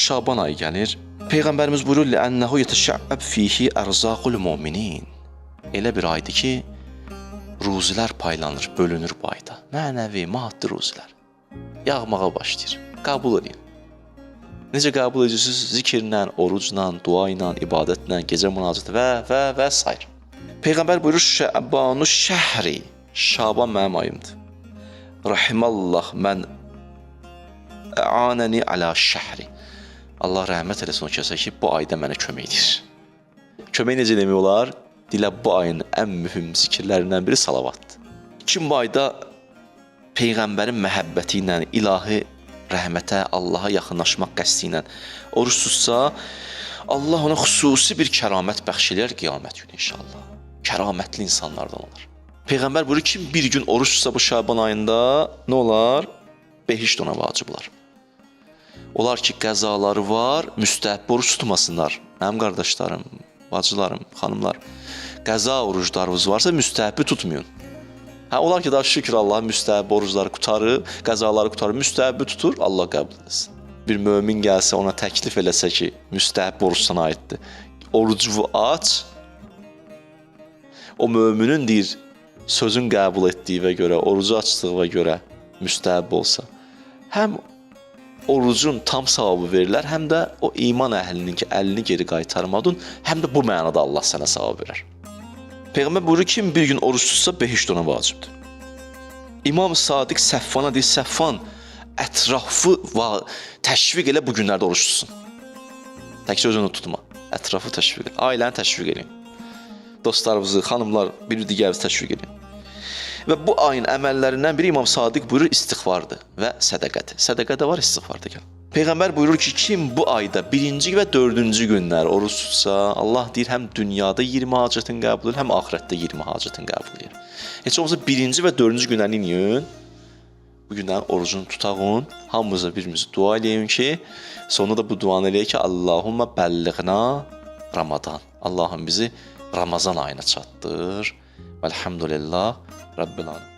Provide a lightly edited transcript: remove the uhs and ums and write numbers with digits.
Şaban ayı gəlir. Peyğəmbərimiz buyurur: "Lənnəhu yetəşəbbə fihi ərzaqul müminin." Elə bir aydır ki, ruzilər paylanır, bölünür bu ayda. Mənəvi, maddi ruzilər yağmağa başlayır. Qəbul edin. Necə qəbul edirsiniz? Zikirlə, orucla, dua ilə, ibadətlə, gecə münacatı və sair. Peyğəmbər buyurur: "Şəbanu şəhri." Şaban mənim ayımdır. Rahimallah mən anəni alə şəhri. Allah rəhmət eləsin o kəsə ki, bu ayda mənə kömək edir. Kömək necə eləmək olar? Dilə bu ayın ən mühüm zikirlərindən biri salavatdır. Kim bu ayda Peyğəmbərin məhəbbəti ilə, ilahi rəhmətə, Allaha yaxınlaşmaq qəsdi ilə oruç tutsa, Allah ona xüsusi bir kəramət bəxş eləyər qiyamət günü inşallah. Kəramətli insanlardan olar. Peyğəmbər buyurur, kim bir gün oruç tutsa bu Şaban ayında nə olar? Behişt ona vacib olar. Olar ki, qəzaları var, müstəhəbb oruç tutmasınlar. Mənim qardaşlarım, bacılarım, xanımlar, qəza oruclarınız varsa müstəhəbbi tutmayın. Hə, olar ki, daha şükür Allah müstəhəbb orucları qutarıb, qəzaları qutarıb, müstəhəbbi tutur, Allah qəbul etsin. Bir mömin gəlsə ona təklif eləsə ki, müstəhəbb oruc sana aiddir. Orucu aç. O möminin deyir, sözün qəbul etdiyinə görə, orucu açdığına görə müstəhəbb olsa, həm orucun tam savabı verilər, həm də o iman əhlinin ki, əlini geri qaytarmadın, həm də bu mənada Allah sənə savab verər. Peyğəmbər buyurur, kim bir gün oruc tutsa, behişt ona vacibdir. İmam Sadiq Səffana deyir, Səffan, ətrafı təşviq elə bu günlərdə oruç tutsun. Təkcə özünü tutma, ətrafı təşviq elə, ailəni təşviq eləyin. Dostlarınızı, xanımlar, bir digərinizi təşviq eləyin. Və bu ayın əməllərindən biri İmam Sadiq buyurur, istiğfardır və sədəqədir. Sədəqə də var, istiğfar da gəl. Peyğəmbər buyurur ki, kim bu ayda birinci və dördüncü günlər oruc tutsa, Allah deyir, həm dünyada 20 hacətin qəbul edir, həm axirətdə 20 hacətin qəbul edir. Heç olmasa birinci və dördüncü günləri neyin? Bu günlərin orucunu tutağın, hamımıza birimizi dua eləyin ki, sonra da bu duanı eləyək ki, Allahumma bəlliğna Ramadan. Allahım bizi Ramazan ayına çatdır. Velhamdülillah Rabbil alemin.